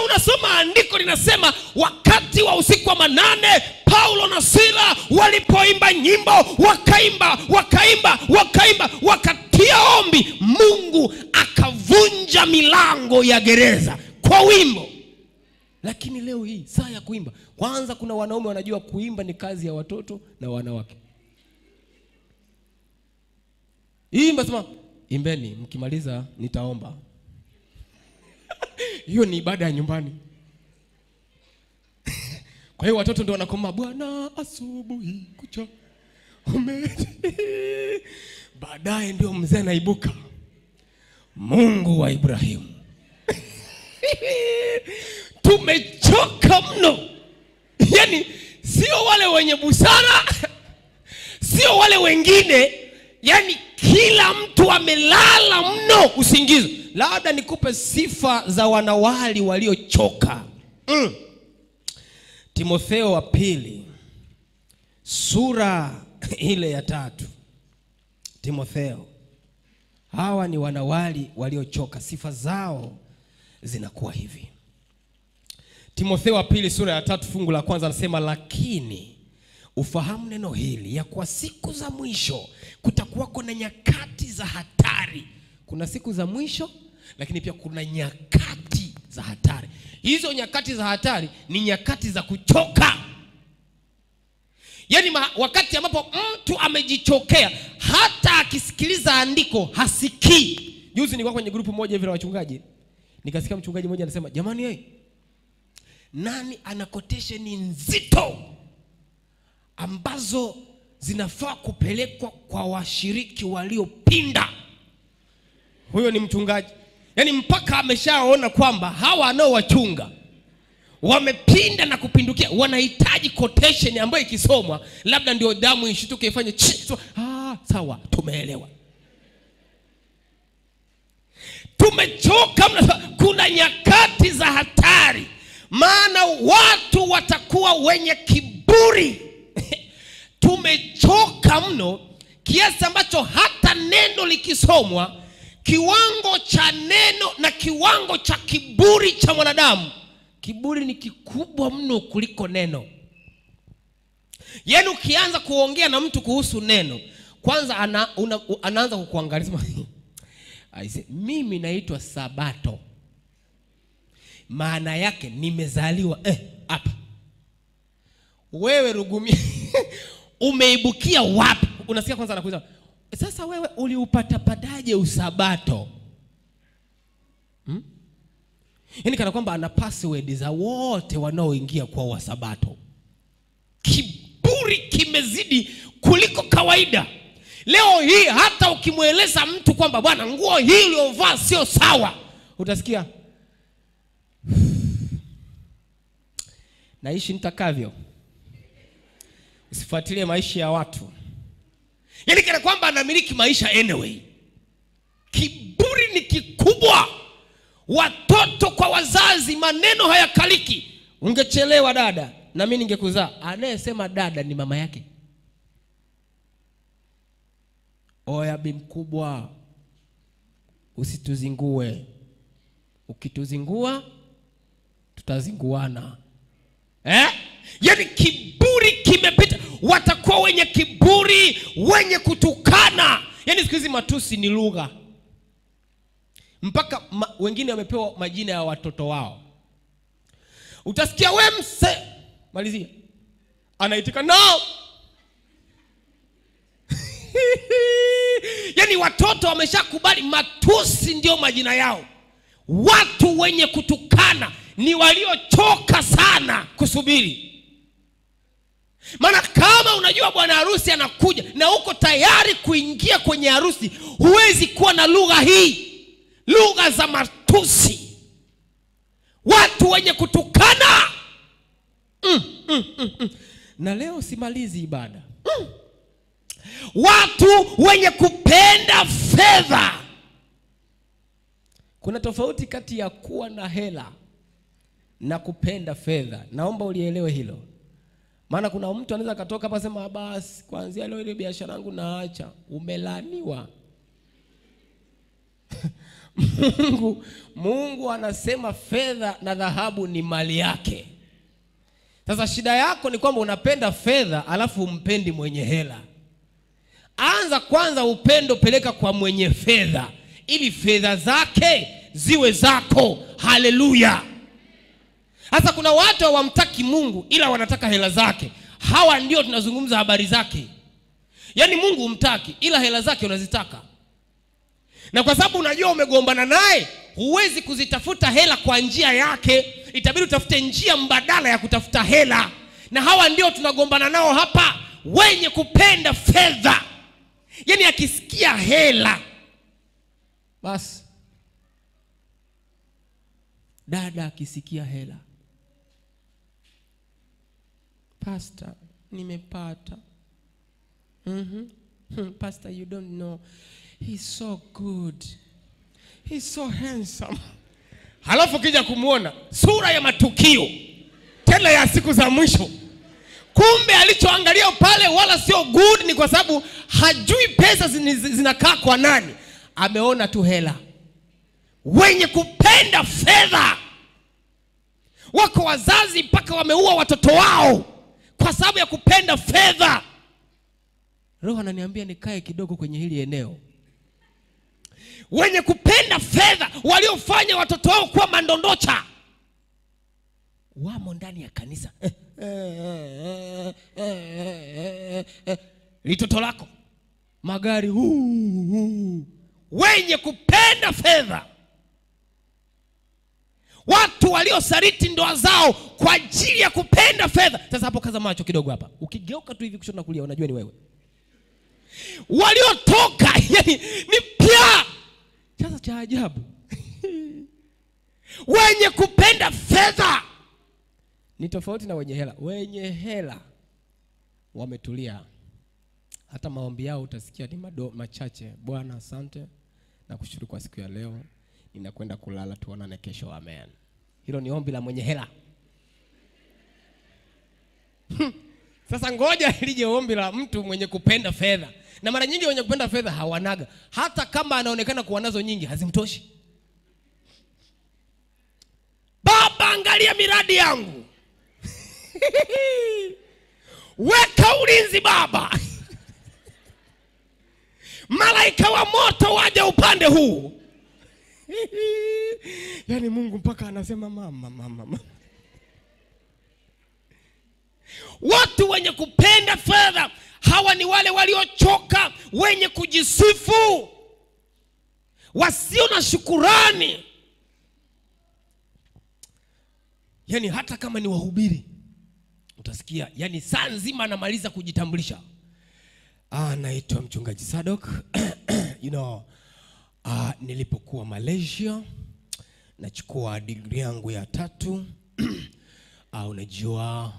unasoma andiko linasema wakati wa usiku wa manane Paulo na Sila walipoimba nyimbo, wakaimba, wakaimba, wakaimba, wakatia ombi, Mungu akavunja milango ya gereza kwa wimbo. Lakini leo hii saa ya kuimba, kwanza kuna wanaume wanajua kuimba ni kazi ya watoto na wanawake. Imba, sema imbeni, mkimaliza nitaomba. Hiyo ni ibada ya nyumbani. Kwa hiyo watoto ndio wanakoma, Bwana asubuhi kucha Baadaye ndio mzee anaibuka, Mungu wa Ibrahimu. Tumechoka mno. Yaani sio wale wenye busara, sio wale wengine, yaani kila mtu amelala mno usingizi. Labda nikupe sifa za wanawali waliochoka. Timotheo wa pili sura ile ya 3. Timotheo. Hawa ni wanawali waliochoka, sifa zao zinakuwa hivi. Timotheo wa pili sura ya 3 fungu la kwanza anasema, lakini ufahamu neno hili, ya kuwa siku za mwisho kutakuwako na nyakati za hatari. Kuna siku za mwisho, lakini pia kuna nyakati za hatari. Hizo nyakati za hatari ni nyakati za kuchoka. Yaani wakati ambapo mtu amejichokea, hata akisikiliza andiko hasikii. Juzi nilikuwa kwenye grupu moja hivi la wachungaji, nikasikia mchungaji mmoja anasema, jamani hey, nani ana quotation nzito ambazo zinafaa kupelekwa kwa washiriki waliopinda? Huyo ni mchungaji. Yaani mpaka ameshaona kwamba hawa wanaowachunga wamepinda na kupindukia, wanahitaji quotation ambayo ikisomwa labda ndio damu ishituke ifanye so, sawa, tumeelewa. Tumechoka. Kuna nyakati za hatari, maana watu watakuwa wenye kiburi. Tumechoka mno kiasi ambacho hata neno likisomwa, kiwango cha neno na kiwango cha kiburi cha mwanadamu, kiburi ni kikubwa mno kuliko neno. Yaani ukianza kuongea na mtu kuhusu neno, kwanza anaanza kukuangalia. Aise, mimi naitwa Sabato, maana yake nimezaliwa hapa. Wewe Rugumi umeibukia wapi? Unasikia kwanza anakuuliza, sasa wewe uliupata padaje usabato? Yaani kana kwamba ana password za wote wanaoingia kwa wasabato. Kiburi kimezidi kuliko kawaida. Leo hii hata ukimweleza mtu kwamba bwana nguo hii uliyovaa sio sawa, utasikia naishi nitakavyo. Usifuatilie maisha ya watu. Yaani kana kwamba anamiliki maisha anyway. Kiburi ni kikubwa. Watoto kwa wazazi, maneno hayakaliki. Ungechelewa dada, na mimi ningekuzaa. Anayesema dada ni mama yake. Oya bi mkubwa, usituzingue. Ukituzingua tutazinguana. Yaani kiburi kimepita. Watakuwa wenye kiburi, wenye kutukana. Yaani siku hizi matusi ni lugha. Mpaka wengine wamepewa majina ya watoto wao. Utasikia we mse, malizia, anaitika no. Yaani watoto wameshakubali matusi ndio majina yao. Watu wenye kutukana ni waliochoka sana kusubiri. Maana kama unajua bwana harusi anakuja na uko tayari kuingia kwenye harusi, huwezi kuwa na lugha hii, lugha za matusi, watu wenye kutukana. Na leo simalizi ibada. Watu wenye kupenda fedha. Kuna tofauti kati ya kuwa na hela na kupenda fedha. Naomba ulielewe hilo. Maana kuna mtu anaweza katoka hapa sema basi kuanzia leo ile biashara yangu naacha. Umelaniwa. Mungu anasema fedha na dhahabu ni mali yake. Sasa shida yako ni kwamba unapenda fedha alafu umpendi mwenye hela. Anza kwanza upendo, peleka kwa mwenye fedha ili fedha zake ziwe zako. Haleluya. Sasa kuna watu hawamtaki Mungu ila wanataka hela zake. Hawa ndio tunazungumza habari zake. Yaani Mungu humtaki ila hela zake unazitaka. Na kwa sababu unajua umegombana naye, huwezi kuzitafuta hela kwa njia yake, itabidi utafute njia mbadala ya kutafuta hela. Na hawa ndio tunagombana nao hapa, wenye kupenda fedha. Yaani akisikia hela basi. Dada akisikia hela, pastor, nimepata. Pastor, you don't know, he's so good, he's so handsome. Halafu kija kumuona sura ya matukio tena ya siku za mwisho, kumbe alichoangalia pale wala sio good, ni kwa sababu hajui pesa zinakaa kwa nani, ameona tu hela. Wenye kupenda fedha. Wako wazazi mpaka wameua watoto wao kwa sababu ya kupenda fedha. Roho ananiambia nikae kidogo kwenye hili eneo. Wenye kupenda fedha waliofanya watoto wao kuwa mandondocha wamo ndani ya kanisa. Litoto lako magari huu. Wenye kupenda fedha. Watu waliosaliti ndoa zao kwa ajili ya kupenda fedha. Sasa hapo kaza macho kidogo hapa. Ukigeuka tu hivi kushoto na kulia unajua ni wewe. Waliotoka yani ni pia. Sasa cha ajabu. Wenye kupenda fedha ni tofauti na wenye hela. Wenye hela wametulia. Hata maombi yao utasikia ni machache. Bwana asante na kushukuru kwa siku ya leo. Ninakwenda kulala, tuonane kesho, amen. Hilo ni ombi la mwenye hela. Sasa ngoja lije ombi la mtu mwenye kupenda fedha. Na mara nyingi wenye kupenda fedha hawanaga. Hata kama anaonekana kuwa nazo nyingi, hazimtoshi. Baba, angalia miradi yangu. Weka ulinzi baba. Malaika wa moto waje upande huu. Yaani Mungu mpaka anasema mama mama. Watu wenye kupenda fedha hawa ni wale waliochoka, wenye kujisifu, wasio na shukurani. Yaani hata kama ni wahubiri utasikia yani saa nzima anamaliza kujitambulisha. Naitwa mchungaji Sadok. You know, nilipokuwa Malaysia nachukua degree yangu ya 3. Unajua,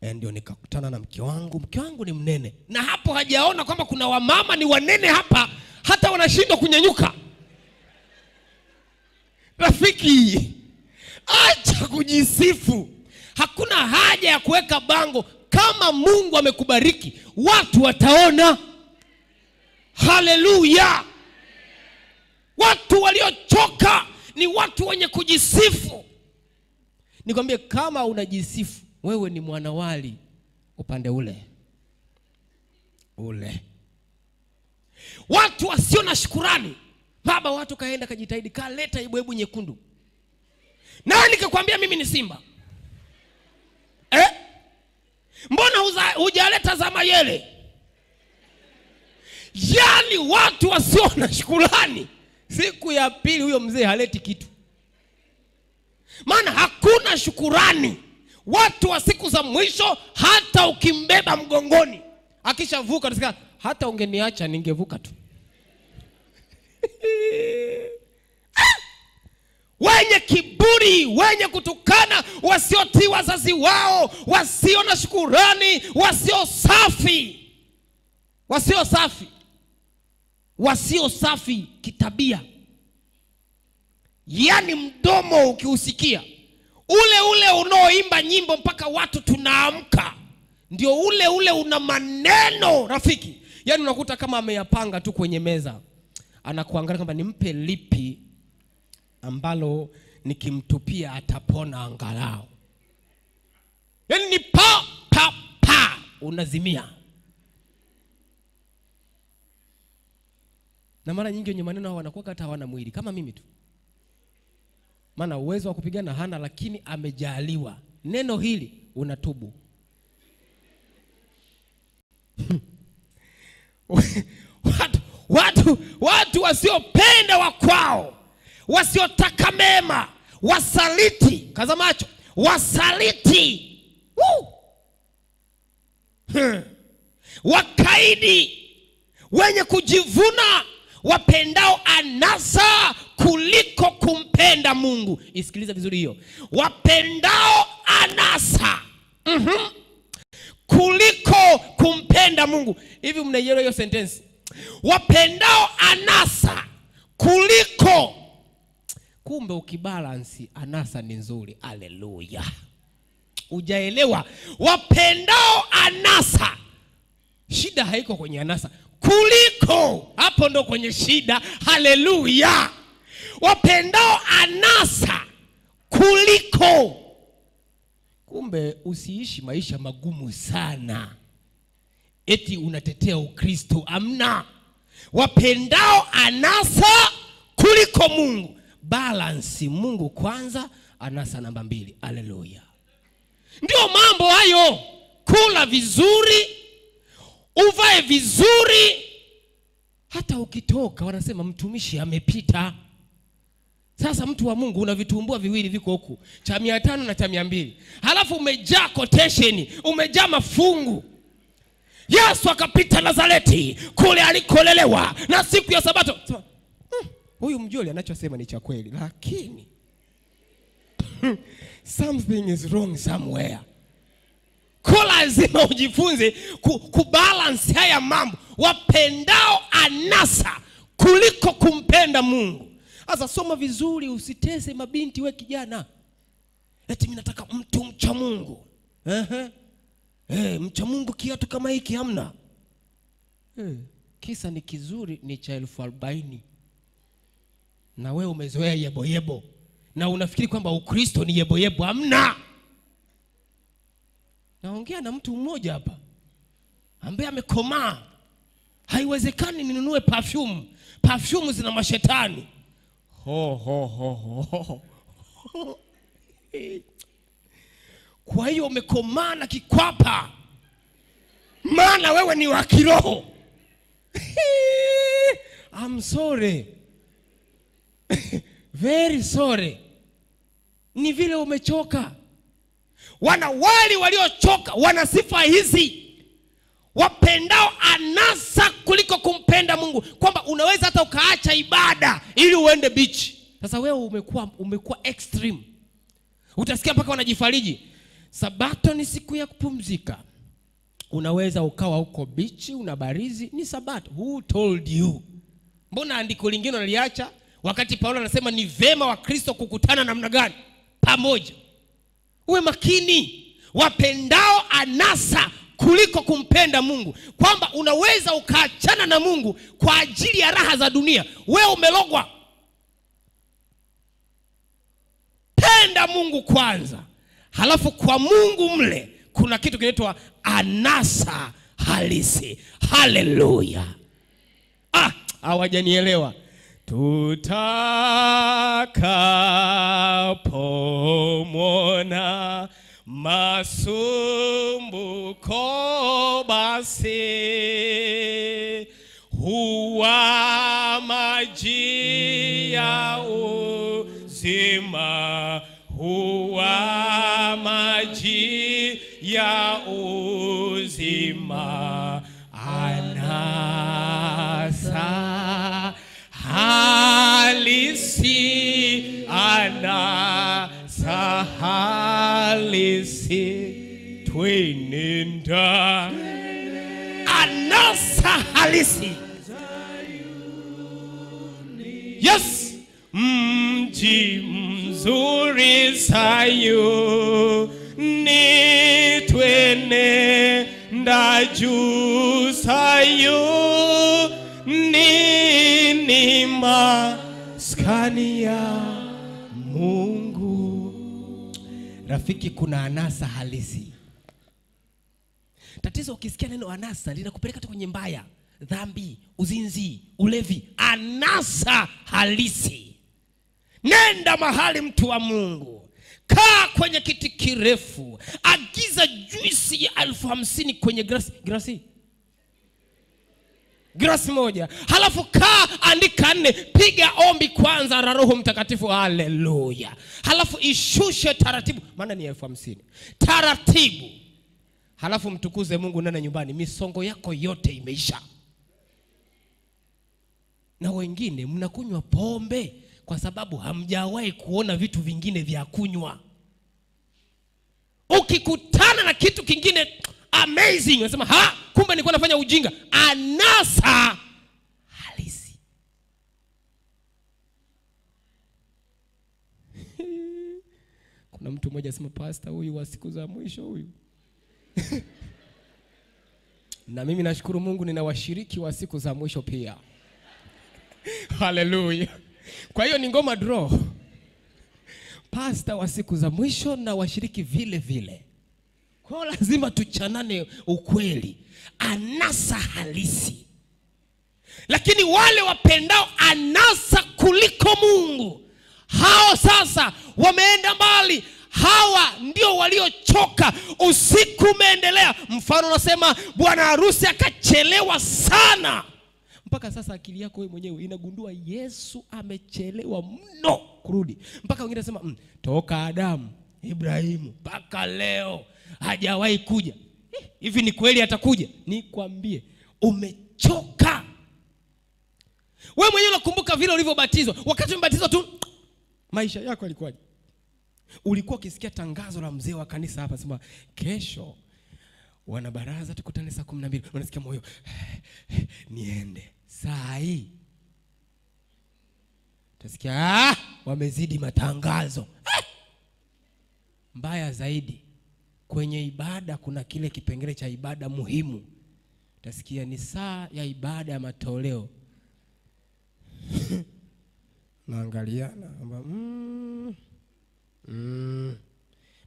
ndio nikakutana na mke wangu. Mke wangu ni mnene. Na hapo hajaona kwamba kuna wamama ni wanene hapa, hata wanashindwa kunyanyuka. Rafiki, acha kujisifu. Hakuna haja ya kuweka bango. Kama Mungu amekubariki, watu wataona. Haleluya. Watu waliochoka ni watu wenye kujisifu. Nikwambie, kama unajisifu, wewe ni mwanawali upande ule ule. Watu wasio na shukurani. Baba watu kaenda kajitahidi, kaleta ibwebu nyekundu. Nani kakwambia mimi ni simba? Mbona hujaleta za mayele? Yaani watu wasio na shukurani. Siku ya pili huyo mzee haleti kitu. Maana hakuna shukurani. Watu wa siku za mwisho, hata ukimbeba mgongoni akishavuka utasikia, hata ungeniacha ningevuka tu. Wenye kiburi, wenye kutukana, wasiotii wazazi wao, wasio na shukurani, wasio safi. Wasio safi. Wasio safi kitabia. Yaani mdomo ukiusikia, ule ule unaoimba nyimbo mpaka watu tunaamka, ndio ule ule una maneno rafiki. Yaani unakuta kama ameyapanga tu kwenye meza. Anakuangalia kwamba nimpe lipi ambalo nikimtupia atapona angalau. Yaani ni pa pa pa, unazimia. Na mara nyingi wenye maneno wanakuwa hata hawana mwili kama mimi tu. Maana uwezo wa kupigana hana, lakini amejaliwa. Neno hili unatubu. Watu wasiopenda wa kwao, wasiotaka mema, wasaliti, kaza macho, wasaliti. Wakaidi, wenye kujivuna, wapendao anasa kuliko kumpenda Mungu. Isikiliza vizuri hiyo. Wapendao anasa kuliko kumpenda Mungu. Hivi mnaielewa hiyo sentence? Wapendao anasa kuliko. Kumbe ukibalance anasa ni nzuri. Haleluya. Ujaelewa? Wapendao anasa. Shida haiko kwenye anasa. Kuliko, hapo ndo kwenye shida. Haleluya. Wapendao anasa kuliko. Kumbe usiishi maisha magumu sana eti unatetea Ukristo. Amna. Wapendao anasa kuliko Mungu. Balance, Mungu kwanza, anasa namba 2. Haleluya. Ndio mambo hayo. Kula vizuri, uvae vizuri. Hata ukitoka wanasema mtumishi amepita. Sasa mtu wa Mungu una vitumbua viwili viko huku, cha 500 na cha 200. Halafu umejaa quotation, umejaa mafungu. Yesu akapita Nazareti kule alikolelewa na siku ya Sabato. Sema, huyu mjoli anachosema ni cha kweli, lakini something is wrong somewhere. Kwa lazima ujifunze kubalance haya mambo. Wapendao anasa kuliko kumpenda Mungu. Sasa soma vizuri, usitese mabinti we kijana. Eti mimi nataka mtu mcha Mungu. Mcha Mungu kiatu kama hiki hamna. Kisa ni kizuri ni cha 40,000. Na wewe umezoea yebo yebo. Na unafikiri kwamba Ukristo ni yebo yebo. Hamna. Naongea na mtu mmoja hapa ambaye amekomaa. Haiwezekani ninunue perfume. Perfume zina mashetani. Ho ho ho ho. Kwa hiyo umekomaa na kikwapa, maana wewe ni wa kiroho. I'm sorry. Very sorry. Ni vile umechoka. Wanawali waliochoka wana sifa hizi. Wapendao anasa kuliko kumpenda Mungu. Kwamba unaweza hata ukaacha ibada ili uende beach. Sasa wewe umekuwa extreme. Utasikia mpaka wanajifariji. Sabato ni siku ya kupumzika. Unaweza ukawa huko beach, unabarizi, ni Sabato. Who told you? Mbona andiko lingine unaliacha? Wakati Paulo anasema ni vema wa Kristo kukutana namna gani? Pamoja. Uwe makini. Wapendao anasa kuliko kumpenda Mungu. Kwamba unaweza ukaachana na Mungu kwa ajili ya raha za dunia. Wewe umelogwa. Penda Mungu kwanza. Halafu kwa Mungu mle kuna kitu kinaitwa anasa halisi. Haleluya. Hawajanielewa. Tutakapomwona masumbuko basi, huwa maji ya uzima, huwa maji ya uzima, anasa halisi, anasa halisi, twenenda anasa halisi. Yes, mji mzuri Sayuni, twenenda juu Sayuni, ni maskani ya Rafiki, kuna anasa halisi. Tatizo ukisikia neno anasa linakupeleka tu kwenye mbaya, dhambi, uzinzi, ulevi. Anasa halisi. Nenda mahali mtu wa Mungu, kaa kwenye kiti kirefu, agiza juisi ya 50,000 kwenye glasi moja, halafu kaa andika 4, piga ombi kwanza la Roho Mtakatifu, haleluya, halafu ishushe taratibu, maana ni 50,000 taratibu, halafu mtukuze Mungu nene nyumbani, misongo yako yote imeisha. Na wengine mnakunywa pombe kwa sababu hamjawahi kuona vitu vingine vya kunywa. Ukikutana na kitu kingine amazing, unasema ha, kumbe nilikuwa nafanya ujinga. Anasa halisi. Kuna mtu mmoja asema, pastor huyu wa siku za mwisho huyu. Na mimi nashukuru Mungu nina washiriki wa siku za mwisho pia. Hallelujah. Kwa hiyo ni ngoma draw. Pastor wa siku za mwisho na washiriki vile vile. Kwa hiyo lazima tuchanane ukweli. Anasa halisi. Lakini wale wapendao anasa kuliko Mungu, hao sasa wameenda mbali. Hawa ndio waliochoka. Usiku umeendelea. Mfano unasema bwana harusi akachelewa sana. Mpaka sasa akili yako wewe mwenyewe inagundua Yesu amechelewa mno kurudi. Mpaka wengine wanasema toka Adamu, Ibrahimu mpaka leo hajawahi kuja. Hivi ni kweli atakuja? Nikwambie, umechoka. Wewe mwenyewe unakumbuka vile ulivyobatizwa. Wakati umebatizwa tu maisha yako yalikuwaje? Ulikuwa ukisikia tangazo la mzee wa kanisa hapa sema kesho wanabaraza tukutane saa 12. Unasikia moyo niende. Saa hii utasikia wamezidi matangazo. Mbaya zaidi, kwenye ibada kuna kile kipengele cha ibada muhimu. Utasikia ni saa ya ibada ya matoleo. Naangaliana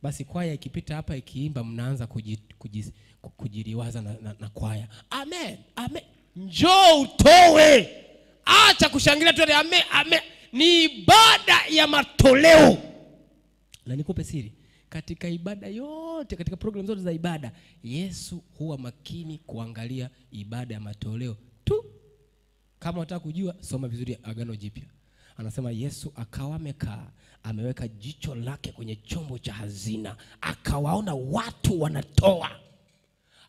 Basi kwaya ikipita hapa ikiimba mnaanza kujiriwaza na kwaya. Amen, amen. Njoo utoe. Acha kushangilia tu amen, amen. Ni ibada ya matoleo. Na nikupe siri, katika ibada yote, katika program zote za ibada, Yesu huwa makini kuangalia ibada ya matoleo tu. Kama unataka kujua, soma vizuri Agano Jipya. Anasema Yesu akawa amekaa, ameweka jicho lake kwenye chombo cha hazina, akawaona watu wanatoa.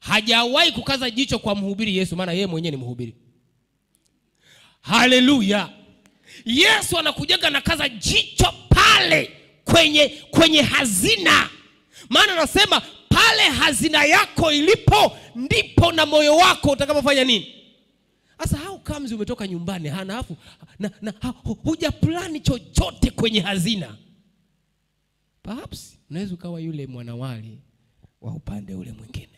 Hajawahi kukaza jicho kwa mhubiri Yesu, maana yeye mwenyewe ni mhubiri. Haleluya. Yesu anakujaga na kaza jicho pale kwenye hazina. Maana anasema pale hazina yako ilipo ndipo na moyo wako utakapofanya nini? Sasa how comes umetoka nyumbani hana afu na huja plani chochote kwenye hazina? Perhaps unaweza ukawa yule mwanawali wa upande ule mwingine.